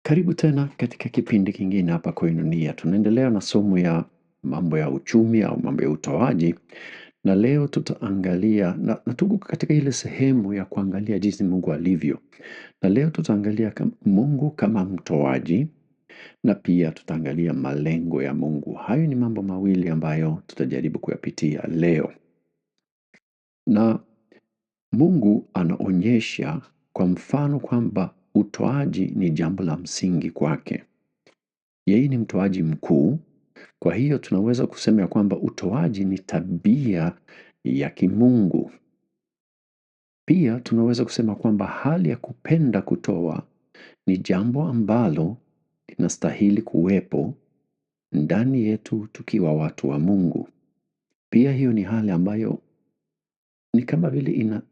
Karibu tena katika kipindi kingine hapa Koinonia. Tunaendelea na somo ya mambo ya uchumi au mambo ya utoaji, na leo tutaangalia na tuko katika ile sehemu ya kuangalia jinsi Mungu alivyo. Na leo tutaangalia Mungu kama mtoaji, na pia tutaangalia malengo ya Mungu. Hayo ni mambo mawili ambayo tutajaribu kuyapitia leo. Na Mungu anaonyesha kwa mfano kwamba utoaji ni jambo la msingi kwake. Yeye ni mtoaji mkuu. Kwa hiyo tunaweza kusema ya kwamba utoaji ni tabia ya kimungu. Pia tunaweza kusema kwamba hali ya kupenda kutoa ni jambo ambalo linastahili kuwepo ndani yetu tukiwa watu wa Mungu. Pia hiyo ni hali ambayo ni kama vile ina,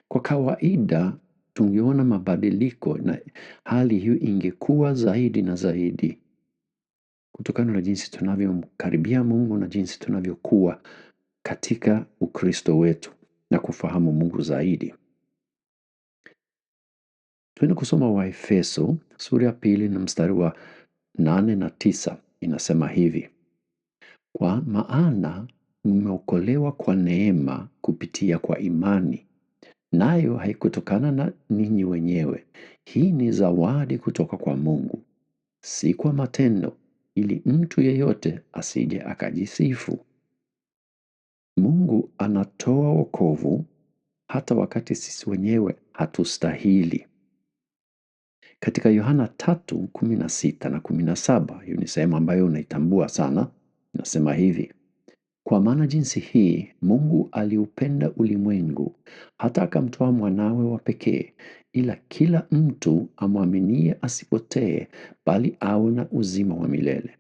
kwa kawaida tungeona mabadiliko na hali hiyo ingekuwa zaidi na zaidi kutokana na jinsi tunavyomkaribia Mungu na jinsi tunavyokuwa katika Ukristo wetu na kufahamu Mungu zaidi. Tuende kusoma Waefeso sura ya 2 na mstari wa 8 na 9, inasema hivi: kwa maana mmeokolewa kwa neema kupitia kwa imani, nayo haikutokana na ninyi wenyewe. Hii ni zawadi kutoka kwa Mungu, si kwa matendo, ili mtu yeyote asije akajisifu. Mungu anatoa wokovu hata wakati sisi wenyewe hatustahili. Katika Yohana 3:16 na 17, hiyo ni sehemu ambayo unaitambua sana, inasema hivi: kwa maana jinsi hii Mungu aliupenda ulimwengu hata akamtoa mwanawe wa pekee, ila kila mtu amwaminie asipotee, bali awe na uzima wa milele.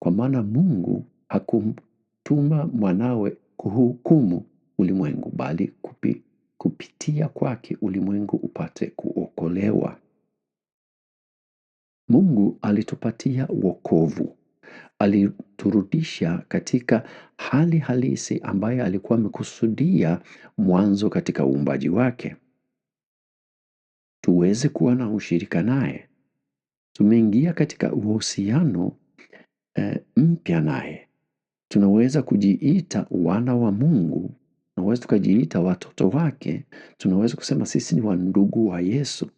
Kwa maana Mungu hakumtuma mwanawe kuhukumu ulimwengu, bali kupitia kwake ulimwengu upate kuokolewa. Mungu alitupatia wokovu. Aliturudisha katika hali halisi ambayo alikuwa amekusudia mwanzo katika uumbaji wake, tuweze kuwa na ushirika naye. Tumeingia katika uhusiano mpya naye. Tunaweza kujiita wana wa Mungu, tunaweza tukajiita watoto wake, tunaweza kusema sisi ni wandugu wa Yesu.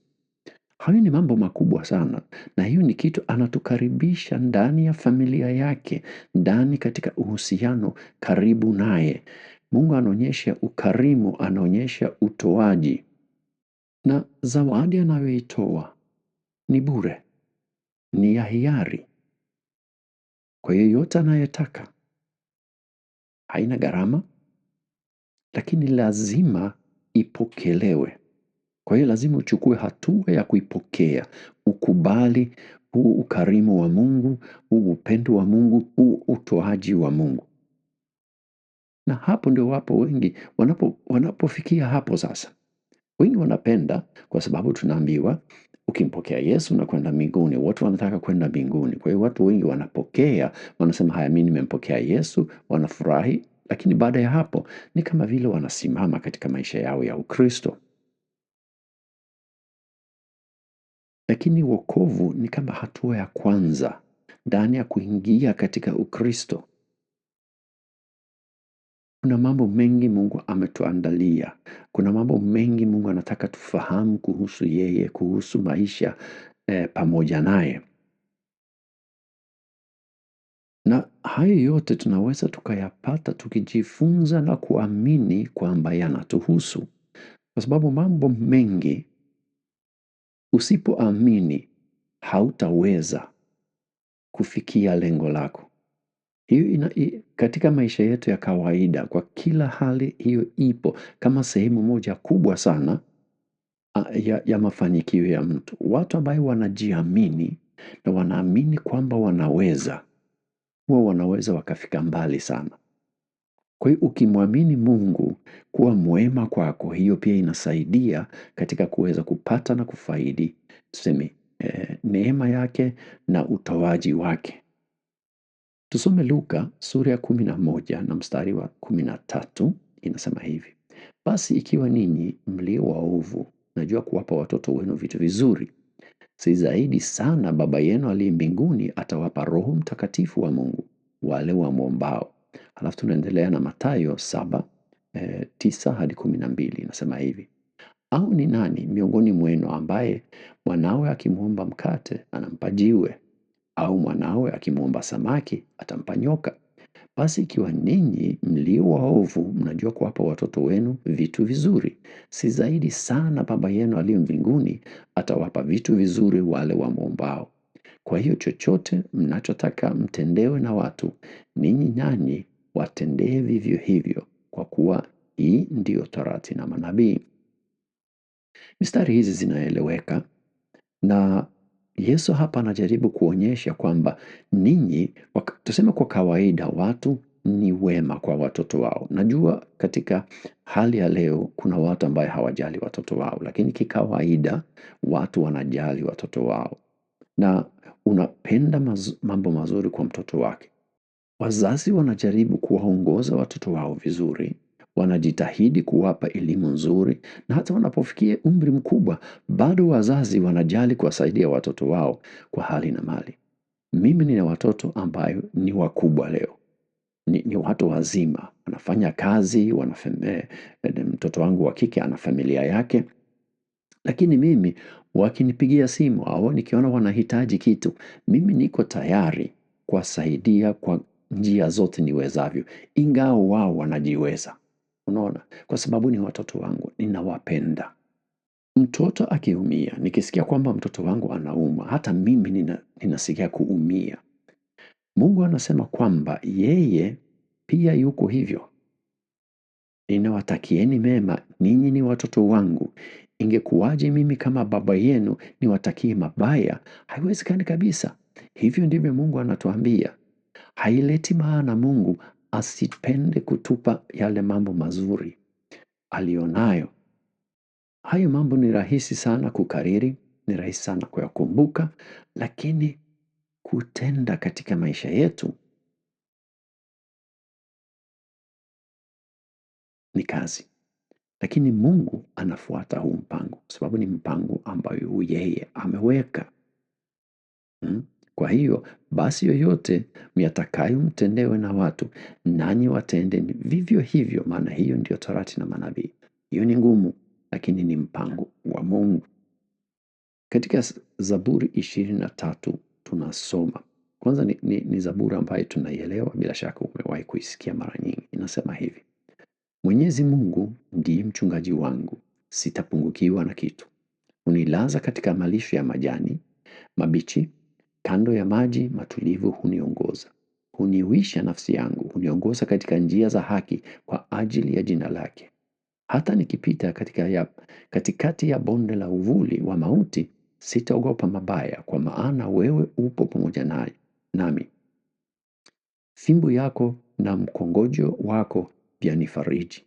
Hayo ni mambo makubwa sana, na hiyo ni kitu anatukaribisha ndani ya familia yake, ndani katika uhusiano karibu naye. Mungu anaonyesha ukarimu, anaonyesha utoaji. Na zawadi anayoitoa ni bure, ni ya hiari kwa yeyote anayetaka. Haina gharama, lakini lazima ipokelewe. Kwa hiyo lazima uchukue hatua ya kuipokea, ukubali huu ukarimu wa Mungu, huu upendo wa Mungu, huu utoaji wa Mungu. Na hapo ndio wapo wengi wanapofikia hapo sasa. Wengi wanapenda kwa sababu tunaambiwa ukimpokea Yesu na kwenda mbinguni. Watu wanataka kwenda mbinguni. Kwa hiyo watu wengi wanapokea, wanasema haya, mimi nimempokea Yesu, wanafurahi, lakini baada ya hapo ni kama vile wanasimama katika maisha yao ya Ukristo. Lakini wokovu ni kama hatua ya kwanza ndani ya kuingia katika Ukristo. Kuna mambo mengi Mungu ametuandalia. Kuna mambo mengi Mungu anataka tufahamu kuhusu yeye, kuhusu maisha pamoja naye. Na hayo yote tunaweza tukayapata tukijifunza na kuamini kwamba yanatuhusu. Kwa sababu mambo mengi usipoamini hautaweza kufikia lengo lako. Hiyo katika maisha yetu ya kawaida, kwa kila hali hiyo ipo kama sehemu moja kubwa sana ya mafanikio ya mtu. Watu ambao wanajiamini na wanaamini kwamba wanaweza, huwa wanaweza wakafika mbali sana. Kwa hiyo ukimwamini Mungu kuwa mwema kwako, hiyo pia inasaidia katika kuweza kupata na kufaidi, tuseme, neema yake na utoaji wake. Tusome Luka sura ya 11 na mstari wa 13, inasema hivi: basi ikiwa ninyi mlio waovu najua kuwapa watoto wenu vitu vizuri, Si zaidi sana Baba yenu aliye mbinguni atawapa Roho Mtakatifu wa Mungu wale wamwombao. Halafu tunaendelea na Mathayo 7, 9 hadi 12, inasema hivi: Au ni nani miongoni mwenu ambaye mwanawe akimwomba mkate anampa jiwe? Au mwanawe akimwomba samaki atampa nyoka? Basi ikiwa ninyi mlio waovu mnajua kuwapa watoto wenu vitu vizuri, si zaidi sana Baba yenu aliye mbinguni atawapa vitu vizuri wale wamwombao? Kwa hiyo chochote mnachotaka mtendewe na watu, ninyi nanyi watendee vivyo hivyo, kwa kuwa hii ndiyo Torati na manabii. Mistari hizi zinaeleweka, na Yesu hapa anajaribu kuonyesha kwamba ninyi, tuseme kwa kawaida, watu ni wema kwa watoto wao. Najua katika hali ya leo kuna watu ambaye hawajali watoto wao, lakini kikawaida watu wanajali watoto wao. Na unapenda mambo mazuri kwa mtoto wake. Wazazi wanajaribu kuwaongoza watoto wao vizuri, wanajitahidi kuwapa elimu nzuri, na hata wanapofikia umri mkubwa bado wazazi wanajali kuwasaidia watoto wao kwa hali na mali. Mimi nina watoto ambayo ni wakubwa leo. Ni watu wazima, wanafanya kazi, mtoto wangu wa kike ana familia yake. Lakini mimi wakinipigia simu au nikiona wanahitaji kitu, mimi niko tayari kuwasaidia kwa njia zote niwezavyo, ingawa wao wanajiweza. Unaona? Kwa sababu ni watoto wangu, ninawapenda. Mtoto akiumia, nikisikia kwamba mtoto wangu anauma, hata mimi ninasikia kuumia. Mungu anasema kwamba yeye pia yuko hivyo. Ninawatakieni mema, ninyi ni watoto wangu. Ingekuwaje mimi kama baba yenu niwatakie mabaya? Haiwezekani kabisa. Hivyo ndivyo Mungu anatuambia. Haileti maana Mungu asipende kutupa yale mambo mazuri alionayo. Hayo mambo ni rahisi sana kukariri, ni rahisi sana kuyakumbuka, lakini kutenda katika maisha yetu ni kazi. Lakini Mungu anafuata huu mpango, sababu ni mpango ambayo yeye ameweka. Kwa hiyo, basi yoyote myatakayo mtendewe na watu, nanyi watende vivyo hivyo, maana hiyo ndiyo Torati na manabii. Hiyo ni ngumu, lakini ni mpango wa Mungu. Katika Zaburi 23 tunasoma. Kwanza ni Zaburi ambayo tunaielewa, bila shaka umewahi kuisikia mara nyingi. Inasema hivi: Mwenyezi Mungu ndiye mchungaji wangu, sitapungukiwa na kitu. Hunilaza katika malisho ya majani mabichi, kando ya maji matulivu huniongoza. Huniwisha nafsi yangu, huniongoza katika njia za haki kwa ajili ya jina lake. Hata nikipita katikati ya bonde la uvuli wa mauti, sitaogopa mabaya, kwa maana wewe upo pamoja nami. Fimbo yako na mkongojo wako vyanifariji.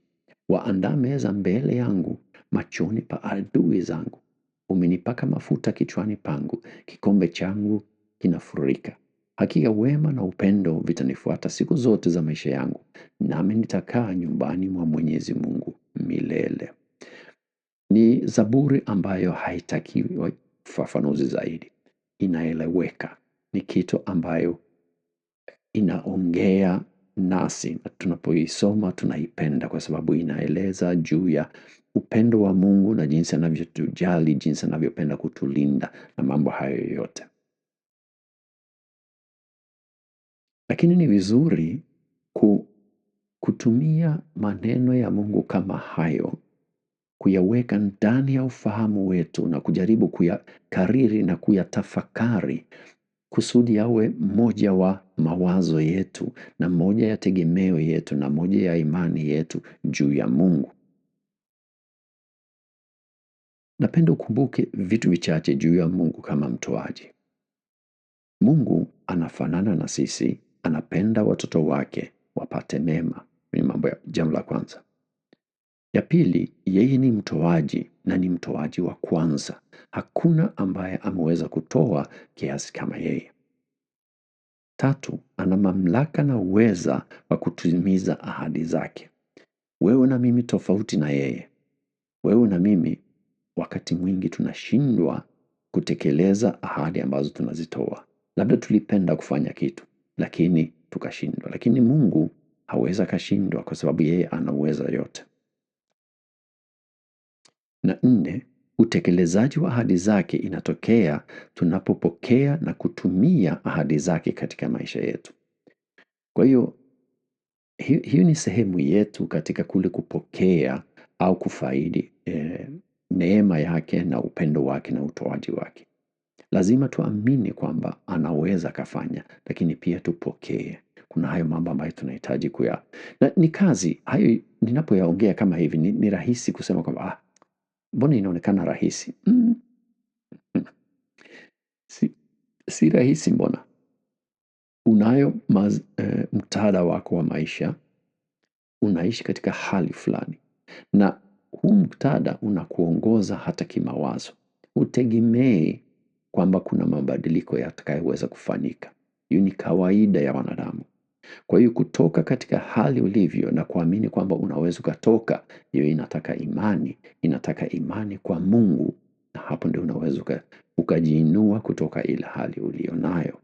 Waandaa meza mbele yangu machoni pa adui zangu. Umenipaka mafuta kichwani pangu, kikombe changu kinafurika. Hakika wema na upendo vitanifuata siku zote za maisha yangu, nami nitakaa nyumbani mwa Mwenyezi Mungu milele. Ni Zaburi ambayo haitakiwi ufafanuzi zaidi. Inaeleweka. Ni kitu ambayo inaongea nasi, na tunapoisoma tunaipenda kwa sababu inaeleza juu ya upendo wa Mungu na jinsi anavyotujali, jinsi anavyopenda kutulinda na mambo hayo yote. Lakini ni vizuri kutumia maneno ya Mungu kama hayo, kuyaweka ndani ya ufahamu wetu na kujaribu kuyakariri na kuyatafakari, kusudi yawe moja wa mawazo yetu na moja ya tegemeo yetu na moja ya imani yetu juu ya Mungu. Napenda ukumbuke vitu vichache juu ya Mungu kama mtoaji. Mungu anafanana na sisi, anapenda watoto wake wapate mema. Ni mambo ya jambo la kwanza. Ya pili, yeye ni mtoaji na ni mtoaji wa kwanza. Hakuna ambaye ameweza kutoa kiasi kama yeye. Tatu, ana mamlaka na uweza wa kutimiza ahadi zake. Wewe na mimi tofauti na yeye. Wewe na mimi wakati mwingi tunashindwa kutekeleza ahadi ambazo tunazitoa. Labda tulipenda kufanya kitu, lakini tukashindwa. Lakini Mungu hawezi akashindwa kwa sababu yeye anaweza yote. Na nne, utekelezaji wa ahadi zake inatokea tunapopokea na kutumia ahadi zake katika maisha yetu. Kwa hiyo, hiyo ni sehemu yetu katika kule kupokea au kufaidi neema yake na upendo wake na utoaji wake. Lazima tuamini kwamba anaweza kafanya, lakini pia tupokee. Kuna hayo mambo ambayo tunahitaji kuya. Na ni kazi, hayo ninapoyaongea kama hivi, ni rahisi kusema kwamba, mbona inaonekana rahisi? Si rahisi mbona? Unayo muktadha wako wa maisha, unaishi katika hali fulani. Na huu muktadha unakuongoza hata kimawazo. Hutegemei kwamba kuna mabadiliko yatakayoweza kufanyika. Hiyo ni kawaida ya wanadamu. Kwa hiyo kutoka katika hali ulivyo na kuamini kwamba unaweza ukatoka, hiyo inataka imani, inataka imani kwa Mungu, na hapo ndio unaweza ukajiinua kutoka ile hali ulionayo.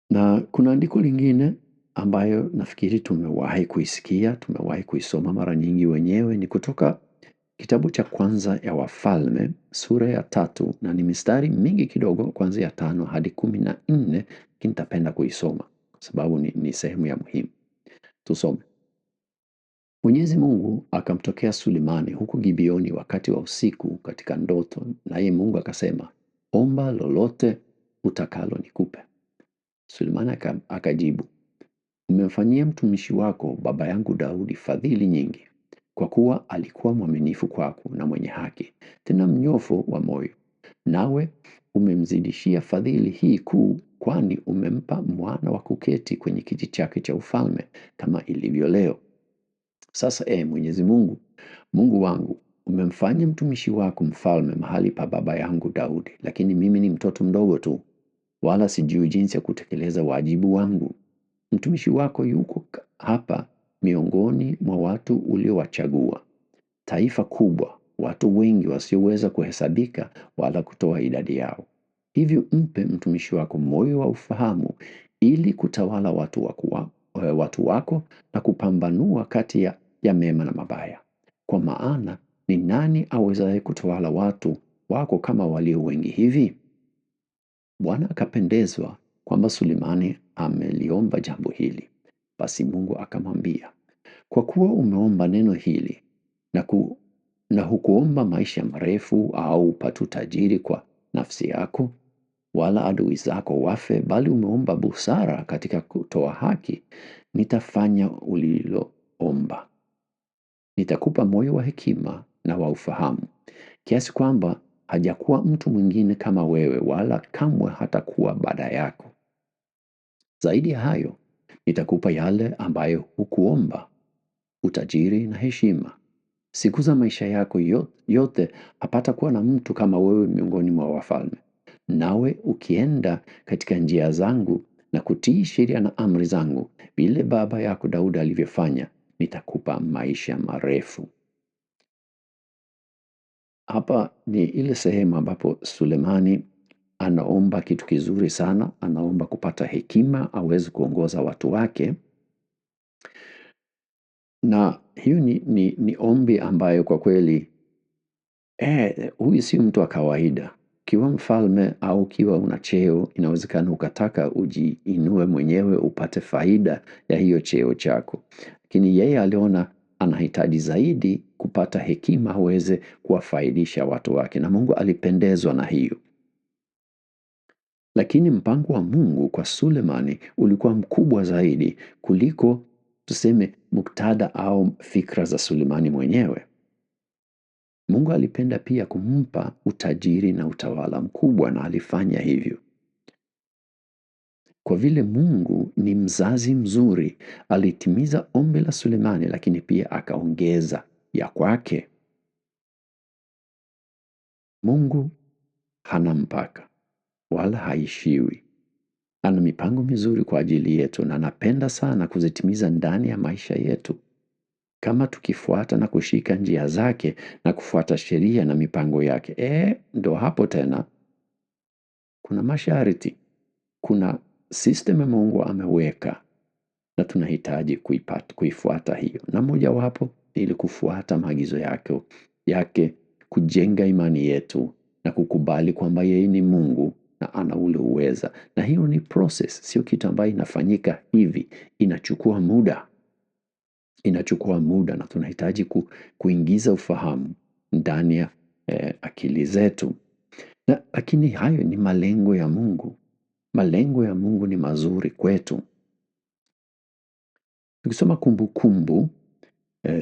Na kuna andiko lingine ambayo nafikiri tumewahi kuisikia, tumewahi kuisoma mara nyingi wenyewe, ni kutoka kitabu cha kwanza ya Wafalme sura ya 3, na ni mistari mingi kidogo kuanzia 5 hadi 14, lakini nitapenda kuisoma kwa sababu ni sehemu ya muhimu. Tusome. Mwenyezi Mungu akamtokea Sulemani huko Gibeoni wakati wa usiku katika ndoto, naye Mungu akasema, omba lolote utakalo nikupe. Sulemani akajibu, umemfanyia mtumishi wako baba yangu Daudi fadhili nyingi, kwa kuwa alikuwa mwaminifu kwako na mwenye haki, tena mnyofu wa moyo. Nawe umemzidishia fadhili hii kuu, kwani umempa mwana wa kuketi kwenye kiti chake cha ufalme kama ilivyo leo. Sasa Mwenyezi Mungu, Mungu wangu, umemfanya mtumishi wako mfalme mahali pa baba yangu Daudi, lakini mimi ni mtoto mdogo tu, wala sijui jinsi ya kutekeleza wajibu wangu. Mtumishi wako yuko hapa miongoni mwa watu uliowachagua, taifa kubwa, watu wengi wasioweza kuhesabika wala kutoa idadi yao. Hivyo mpe mtumishi wako moyo wa ufahamu ili kutawala watu wako na kupambanua kati ya mema na mabaya. Kwa maana ni nani awezaye kutawala watu wako kama walio wengi hivi? Bwana akapendezwa kwamba Sulemani ameliomba jambo hili. Basi Mungu akamwambia, kwa kuwa umeomba neno hili na hukuomba maisha marefu au upate utajiri kwa nafsi yako, wala adui zako wafe, bali umeomba busara katika kutoa haki, nitafanya uliloomba. Nitakupa moyo wa hekima na wa ufahamu, kiasi kwamba hajakuwa mtu mwingine kama wewe, wala kamwe hatakuwa baada yako. Zaidi ya hayo, nitakupa yale ambayo hukuomba, utajiri na heshima. Siku za maisha yako yote hapatakuwa na mtu kama wewe miongoni mwa wafalme. Nawe ukienda katika njia zangu na kutii sheria na amri zangu, vile baba yako Daudi alivyofanya, nitakupa maisha marefu. Hapa ni ile sehemu ambapo Sulemani anaomba kitu kizuri sana, anaomba kupata hekima aweze kuongoza watu wake. Na hiyo ni ombi ambayo kwa kweli, huyu si mtu wa kawaida. Ukiwa mfalme au ukiwa una cheo, inawezekana ukataka ujiinue mwenyewe upate faida ya hiyo cheo chako. Lakini yeye aliona anahitaji zaidi kupata hekima aweze kuwafaidisha watu wake, na Mungu alipendezwa na hiyo. Lakini mpango wa Mungu kwa Sulemani ulikuwa mkubwa zaidi kuliko tuseme muktadha au fikra za Sulemani mwenyewe. Mungu alipenda pia kumpa utajiri na utawala mkubwa, na alifanya hivyo. Kwa vile Mungu ni mzazi mzuri, alitimiza ombi la Sulemani, lakini pia akaongeza ya kwake. Mungu hana mpaka wala haishiwi. Ana mipango mizuri kwa ajili yetu na anapenda sana kuzitimiza ndani ya maisha yetu. Kama tukifuata na kushika njia zake na kufuata sheria na mipango yake, ndo hapo tena Kuna masharti, kuna system Mungu ameweka na tunahitaji kuifuata hiyo. Na mojawapo ili kufuata maagizo yake, kujenga imani yetu na kukubali kwamba yeye ni Mungu na ana ule uweza. Na hiyo ni process, sio kitu ambayo inafanyika hivi, inachukua muda. Inachukua muda na tunahitaji kuingiza ufahamu ndani ya akili zetu. Na lakini hayo ni malengo ya Mungu. Malengo ya Mungu ni mazuri kwetu. Tukisoma Kumbukumbu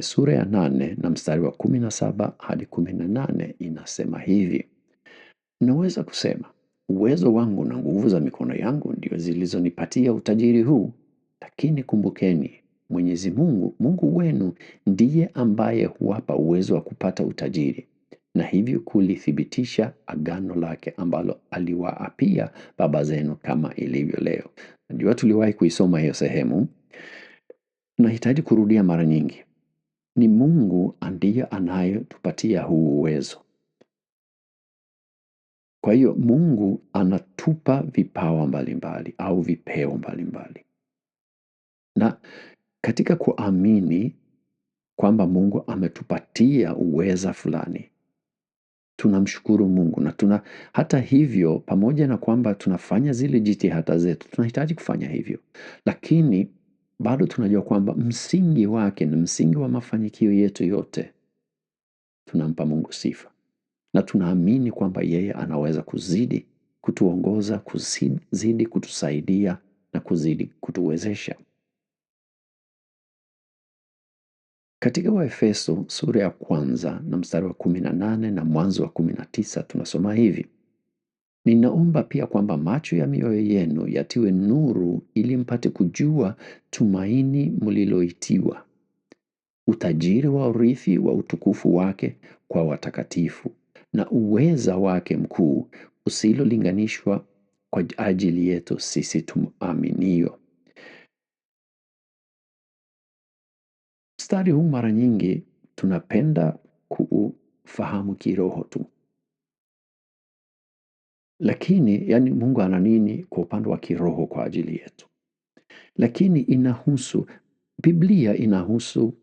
sura ya 8 na mstari wa 17 hadi 18 inasema hivi: Naweza kusema uwezo wangu na nguvu za mikono yangu ndio zilizonipatia utajiri huu, lakini kumbukeni Mwenyezi Mungu, Mungu wenu ndiye ambaye huwapa uwezo wa kupata utajiri, na hivyo kulithibitisha agano lake ambalo aliwaapia baba zenu kama ilivyo leo. Najua tuliwahi kuisoma hiyo sehemu. Nahitaji kurudia mara nyingi. Ni Mungu ndiye anayetupatia huu uwezo. Kwa hiyo Mungu anatupa vipawa mbalimbali au vipeo mbalimbali. Na katika kuamini kwamba Mungu ametupatia uweza fulani, tunamshukuru Mungu. Na hata hivyo, pamoja na kwamba tunafanya zile jitihada zetu, tunahitaji kufanya hivyo, lakini bado tunajua kwamba msingi wake na msingi wa mafanikio yetu yote, tunampa Mungu sifa. Na tunaamini kwamba yeye anaweza kuzidi kutuongoza, kuzidi kutusaidia na kuzidi kutuwezesha. Katika Waefeso sura ya 1 na mstari wa 18 na mwanzo wa 19 tunasoma hivi: Ninaomba pia kwamba macho ya mioyo yenu yatiwe nuru ili mpate kujua tumaini mliloitiwa, utajiri wa urithi wa utukufu wake kwa watakatifu, na uweza wake mkuu usilolinganishwa kwa ajili yetu sisi tuaminio. Mstari huu mara nyingi tunapenda kuufahamu kiroho tu. Lakini, yani Mungu ana nini kwa upande wa kiroho kwa ajili yetu? Lakini inahusu, Biblia inahusu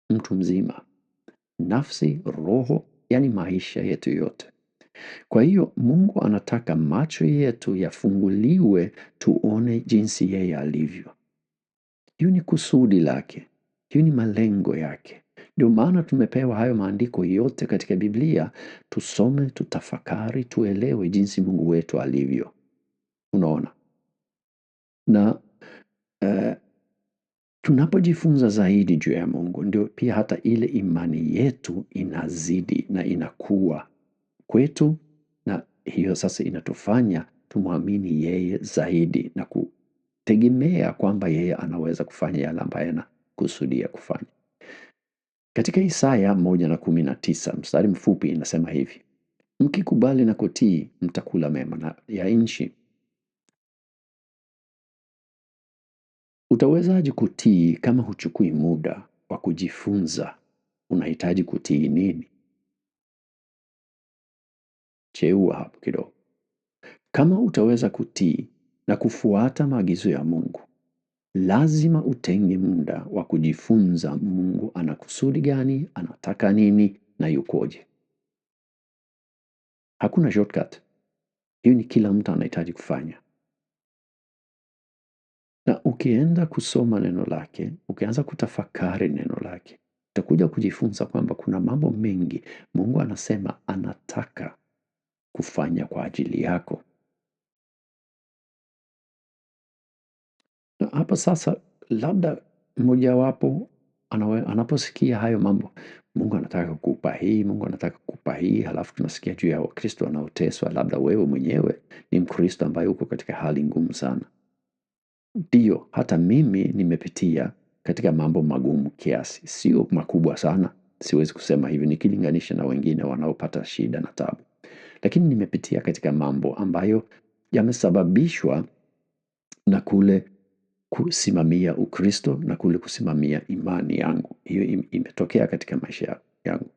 mtu mzima, nafsi, roho, yani maisha yetu yote. Kwa hiyo Mungu anataka macho yetu yafunguliwe tuone jinsi yeye alivyo. Hiyo ni kusudi lake. Hiyo ni malengo yake. Ndio maana tumepewa hayo maandiko yote katika Biblia, tusome, tutafakari, tuelewe jinsi Mungu wetu alivyo. Unaona? Na tunapojifunza zaidi juu ya Mungu, ndio pia hata ile imani yetu inazidi na inakuwa kwetu, na hiyo sasa inatufanya tumwamini yeye zaidi na kutegemea kwamba yeye anaweza kufanya yale ambayo anakusudia kufanya. Katika Isaya 1:19 mstari mfupi inasema hivi: Mkikubali na kutii mtakula mema na ya nchi. Utawezaje kutii kama huchukui muda wa kujifunza? Unahitaji kutii nini? Cheua hapo kidogo. Kama utaweza kutii na kufuata maagizo ya Mungu, lazima utenge muda wa kujifunza Mungu ana kusudi gani, anataka nini na yukoje. Hakuna shortcut. Hiyo ni kila mtu anahitaji kufanya. Na ukienda kusoma neno lake, ukianza kutafakari neno lake, utakuja kujifunza kwamba kuna mambo mengi Mungu anasema anataka kufanya kwa ajili yako. Na hapa sasa labda mmojawapo anaposikia hayo mambo, Mungu anataka kukupa hii, Mungu anataka kukupa hii, halafu tunasikia juu ya Wakristo wanaoteswa, labda wewe mwenyewe ni Mkristo ambaye uko katika hali ngumu sana. Ndiyo, hata mimi nimepitia katika mambo magumu kiasi, sio makubwa sana, siwezi kusema hivi nikilinganisha na wengine wanaopata shida na tabu. Lakini nimepitia katika mambo ambayo yamesababishwa na kule kusimamia Ukristo na kule kusimamia imani yangu. Hiyo imetokea katika maisha yangu.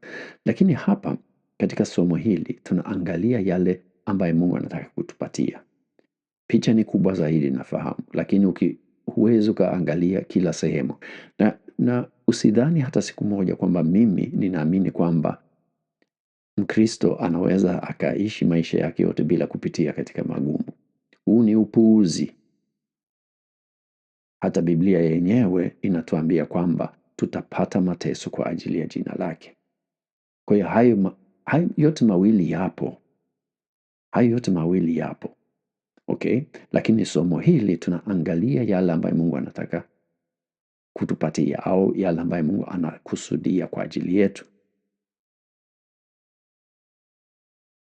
Lakini hapa katika somo hili tunaangalia yale ambaye Mungu anataka kutupatia. Picha ni kubwa zaidi, nafahamu, lakini huwezi ukaangalia kila sehemu. Na usidhani hata siku moja kwamba mimi ninaamini kwamba Mkristo anaweza akaishi maisha yake yote bila kupitia katika magumu. Huu ni upuuzi. Hata Biblia yenyewe inatuambia kwamba tutapata mateso kwa ajili ya jina lake. Kwa hiyo hayo yote mawili yapo. Hayo yote mawili yapo. Okay? Lakini somo hili tunaangalia yale ambayo Mungu anataka kutupatia au yale ambayo Mungu anakusudia kwa ajili yetu.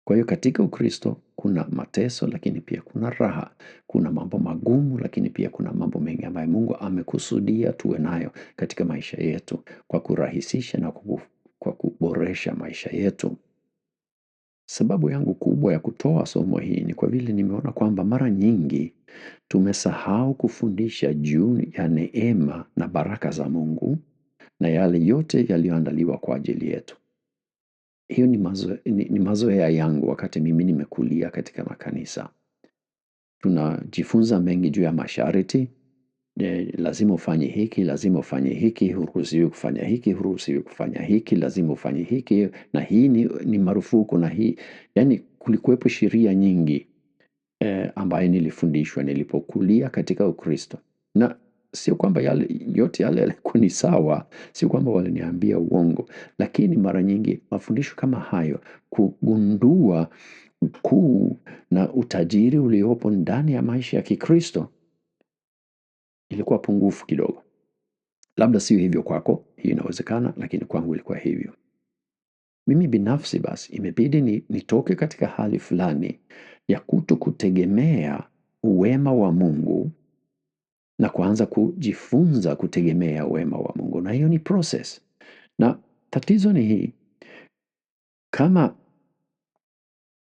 Kwa hiyo katika Ukristo kuna mateso, lakini pia kuna raha. Kuna mambo magumu, lakini pia kuna mambo mengi ambayo Mungu amekusudia tuwe nayo katika maisha yetu kwa kurahisisha na kwa kuboresha maisha yetu. Sababu yangu kubwa ya kutoa somo hii ni kwa vile nimeona kwamba mara nyingi tumesahau kufundisha juu ya neema na baraka za Mungu na yale yote yaliyoandaliwa kwa ajili yetu. Hiyo ni mazoea yangu wakati mimi nimekulia katika makanisa. Tunajifunza mengi juu ya masharti. Lazima ufanye hiki, lazima ufanye hiki, huruhusiwi kufanya hiki, huruhusiwi kufanya hiki, lazima ufanye hiki, na hii ni marufuku na hii. Yaani kulikuwepo sheria nyingi ambayo nilifundishwa nilipokulia katika Ukristo. Na sio kwamba yote yale yalikuwa ni sawa, sio kwamba waliniambia uongo, lakini mara nyingi mafundisho kama hayo, kugundua ukuu na utajiri uliopo ndani ya maisha ya Kikristo, ilikuwa pungufu kidogo. Labda sio hivyo kwako, hii inawezekana, lakini kwangu ilikuwa hivyo. Mimi binafsi basi imebidi nitoke katika hali fulani ya kutokutegemea uwema wa Mungu na kuanza kujifunza kutegemea wema wa Mungu. Na hiyo ni process. Na tatizo ni hii, kama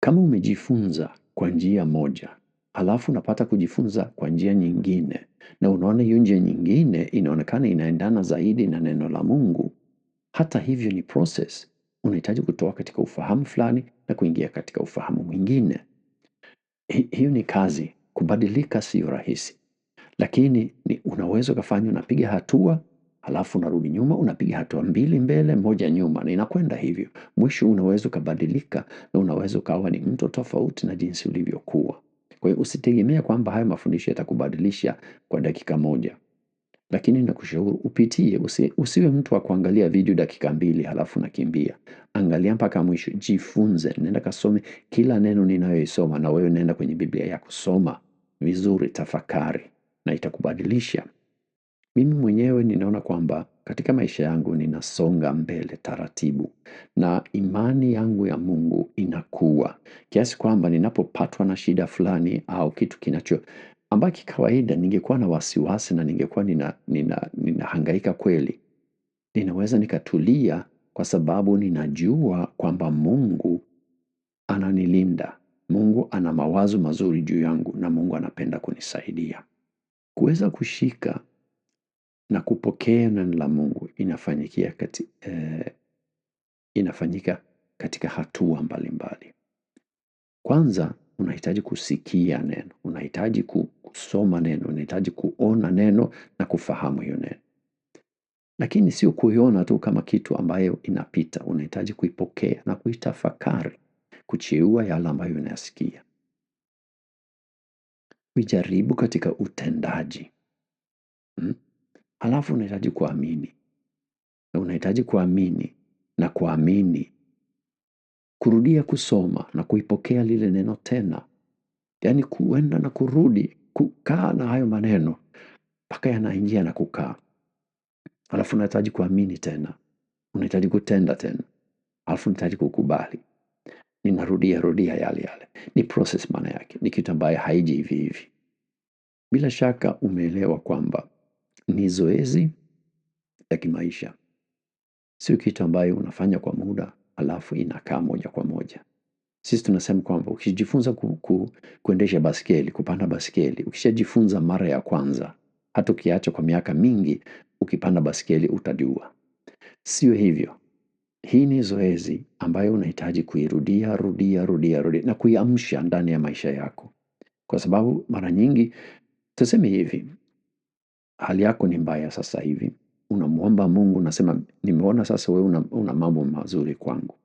umejifunza kwa njia moja, halafu unapata kujifunza kwa njia nyingine, na unaona hiyo njia nyingine inaonekana inaendana zaidi na neno la Mungu, hata hivyo ni process. Unahitaji kutoka katika ufahamu fulani na kuingia katika ufahamu mwingine. Hiyo ni kazi. Kubadilika sio rahisi. Lakini unaweza ukafanya, unapiga hatua, halafu unarudi nyuma, unapiga hatua 2 mbele, 1 nyuma, na inakwenda hivyo. Mwisho unaweza ukabadilika na unaweza ukawa ni mtu tofauti na jinsi ulivyokuwa. Kwa hiyo usitegemee kwamba haya mafundisho yatakubadilisha kwa dakika moja. Lakini nakushauri upitie, usiwe mtu wa kuangalia video dakika 2 halafu unakimbia. Angalia mpaka mwisho, jifunze, nenda kasome kila neno ninayoisoma, na wewe nenda kwenye Biblia yako, soma vizuri, tafakari, na itakubadilisha. Mimi mwenyewe ninaona kwamba katika maisha yangu ninasonga mbele taratibu, na imani yangu ya Mungu inakuwa kiasi kwamba ninapopatwa na shida fulani au kitu kinacho ambacho kawaida ningekuwa na wasiwasi na ningekuwa ninahangaika kweli, ninaweza nikatulia kwa sababu ninajua kwamba Mungu ananilinda. Mungu ana mawazo mazuri juu yangu na Mungu anapenda kunisaidia. Kuweza kushika na kupokea neno la Mungu inafanyika katika hatua mbalimbali. Kwanza unahitaji kusikia neno, unahitaji kusoma neno, unahitaji kuona neno na kufahamu hiyo neno. Lakini sio kuiona tu kama kitu ambayo inapita, unahitaji kuipokea na kuitafakari, kucheua yale ambayo unayasikia. Kuijaribu katika utendaji. Halafu unahitaji kuamini. Na unahitaji kuamini na kuamini. Kurudia kusoma na kuipokea lile neno tena. Yaani kuenda na kurudi, kukaa na hayo maneno mpaka yanaingia na kukaa. Halafu unahitaji kuamini tena. Unahitaji kutenda tena. Halafu unahitaji kukubali. Ninarudia rudia yale yale. Ni process maana yake. Ni kitu ambaye haiji hivi hivi. Bila shaka umeelewa kwamba ni zoezi ya kimaisha. Sio kitu ambayo unafanya kwa muda alafu inakaa moja kwa moja. Sisi tunasema kwamba ukijifunza kuendesha baskeli, kupanda baskeli, ukishajifunza mara ya kwanza, hata ukiacha kwa miaka mingi, ukipanda baskeli utajua. Sio hivyo. Hii ni zoezi ambayo unahitaji kuirudia, rudia, rudia, rudia na kuiamsha ndani ya maisha yako. Kwa sababu mara nyingi, tuseme hivi, hali yako ni mbaya sasa hivi. Unamwomba Mungu, unasema nimeona sasa wewe una mambo mazuri kwangu.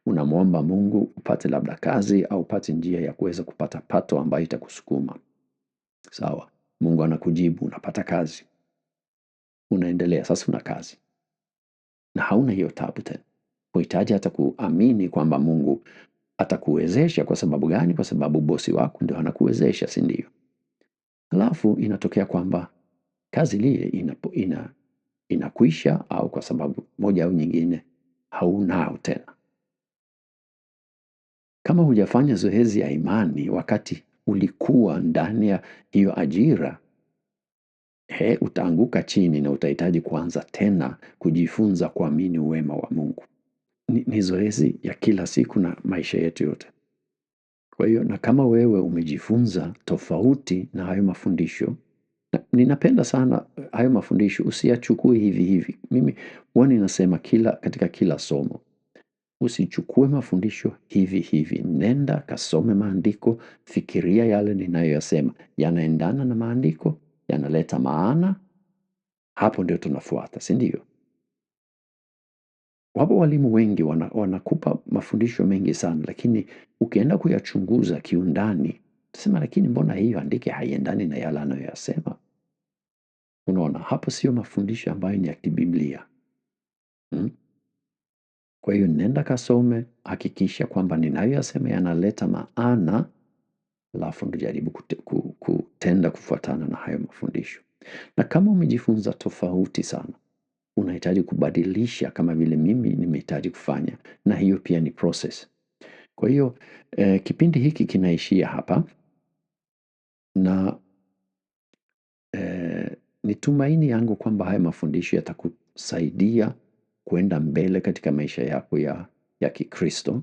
Unamwomba Mungu upate labda kazi au upate njia ya kuweza kupata pato ambayo itakusukuma. Sawa, Mungu anakujibu, unapata kazi. Unaendelea, sasa una kazi. Na hauna hiyo taabu tena. Huhitaji hata kuamini kwamba Mungu atakuwezesha. Kwa sababu gani? Kwa sababu bosi wako ndio anakuwezesha, si ndio? Halafu inatokea kwamba kazi lile inakwisha au kwa sababu moja au nyingine haunao tena. Kama hujafanya zoezi ya imani wakati ulikuwa ndani ya hiyo ajira, utaanguka chini na utahitaji kuanza tena kujifunza kuamini wema wa Mungu. Ni zoezi ya kila siku na maisha yetu yote. Kwa hiyo, na kama wewe umejifunza tofauti na hayo mafundisho, na ninapenda sana hayo mafundisho, usiyachukue hivi hivi. Mimi huwa ninasema katika kila somo, usichukue mafundisho hivi hivi. Nenda kasome maandiko, fikiria yale ninayoyasema. Yanaendana na maandiko, yanaleta maana, hapo ndio tunafuata, si ndio? Wapo walimu wengi wanakupa mafundisho mengi sana, lakini ukienda kuyachunguza kiundani, utasema lakini mbona hiyo andike haiendani na yale anayoyasema? Unaona, hapo sio mafundisho ambayo ni ya kibiblia. Kwa hiyo nenda kasome, hakikisha kwamba ninayoyasema yanaleta maana, alafu ndio jaribu kutenda kufuatana na hayo mafundisho. Na kama umejifunza tofauti sana, unahitaji kubadilisha kama vile mimi nimehitaji kufanya, na hiyo pia ni process. Kwa hiyo kipindi hiki kinaishia hapa, na ni tumaini yangu kwamba haya mafundisho yatakusaidia kuenda mbele katika maisha yako ya Kikristo.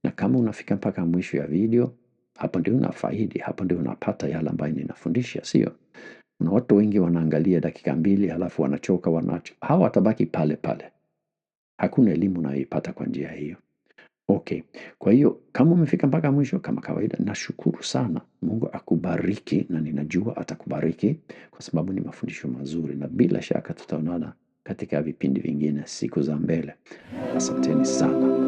Na kama unafika mpaka mwisho ya video, hapo ndio unafaidi, hapo ndio unapata yale ambayo ninafundisha, sio? Kuna watu wengi wanaangalia dakika 2 halafu wanachoka, wanaacha. Hawa watabaki pale pale. Hakuna elimu unayoipata kwa njia hiyo. Kwa hiyo kama umefika mpaka mwisho, kama kawaida, nashukuru sana. Mungu akubariki, na ninajua atakubariki kwa sababu ni mafundisho mazuri, na bila shaka tutaonana katika vipindi vingine siku za mbele. Asanteni sana.